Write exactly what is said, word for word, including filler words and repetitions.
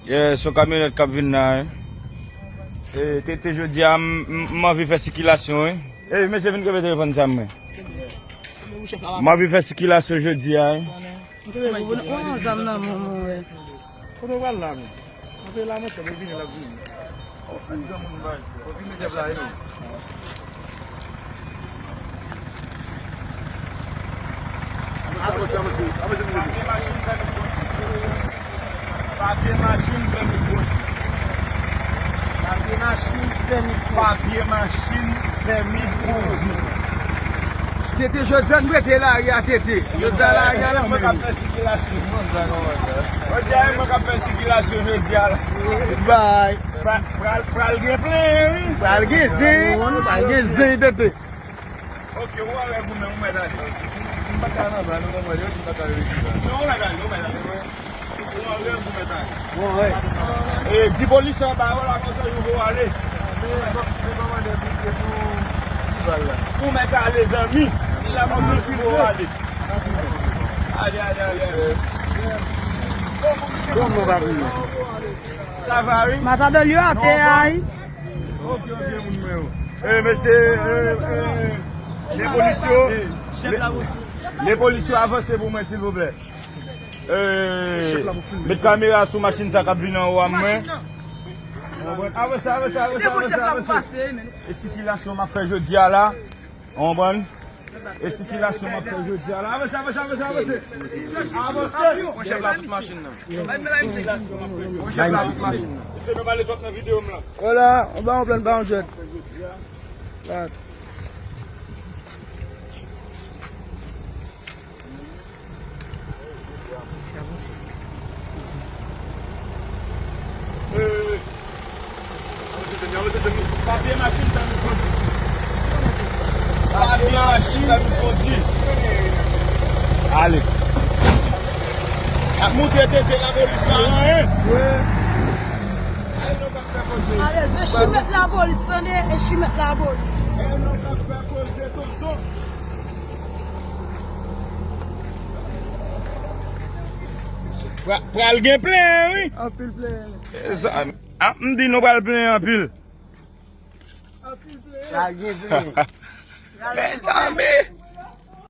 Yeah, se yon kamyonèt k ap vin la, wi. E, te, te jodi a, m, m, m anvi fè sikilasyon, wi. E, mesye, vin kenbe telefòn sa mwen. M anvi fè sikilasyon jodi a, wi. Mwen, mwen, mwen, zam nan, mwen, mwen, wè. Kote w pral la, men? Mwen, la, mwen, mwen vini, l ap vini. Yon granmoun bay. Ou vin met zèb la, e nou. Avanse, avanse, avanse, avanse, avanse. Papye machin, pèmi kondi. Papye machin, pèmi kondi. Papye machin, pèmi kondi. Tete, jodi a nou mete lari a, Tete. Jodi a lari a la, mwen k ap fè sikilasyon. Jodi a, mwen k ap fè sikilasyon jodi a la. Bay. Pra-, pral, pral gen plen, wi. Pral gen zen, pral gen zen, Tete. Ok, ou avèk ou menm, ou mèt ale. M pa ka nan ba, nou konprann, yo di m pa ka rele la. Non, ou mèt ale, ou mèt ale. Ou avèk ou mèt ale. Bon, wè. E, di polis anba yo la, konsa yo pou ale. Men, men kòmandè bouke pou ti bal la. Ou mèt ale, zanmi. Di la konsa yo pou ale. Ale, ale, ale, ale. Kòman w pa vini? Sa va, wi? Matadòl yo atè a, wi. Ok, ok, moun mwen yo. Eh, mesye, eh, eh, men polis yo, men, men polis yo avanse pou mwen, silvouplè. Eh, met kamera sou machin sa k ap vin anwo a mwen. Avanse, avanse, avanse, avanse, avanse. E sikilasyon m ap fè jodi a la. Ou konprann? E sikilasyon m ap fè jodi a la. Avanse, avanse, avanse, avanse. Avanse. Pran chèf la tout machin nan. Pran chèf la tout machin nan. Mesye, nou pale twòp nan videyo m lan. Hola, on ba yon plen ba yon djèt. Papye machin pèmi kondi. Papye machin pèmi kondi. Ale. Ap moute tete lapolis la, hein? Ale, se chimèt lapolis, tande? E chimèt lapolis. Pra-, pral gen plen, wi. Anpil plen. Mezanmi, ah, m di nou pral plen anpil. Anpil plen. Pral gen plen. Mezanmi.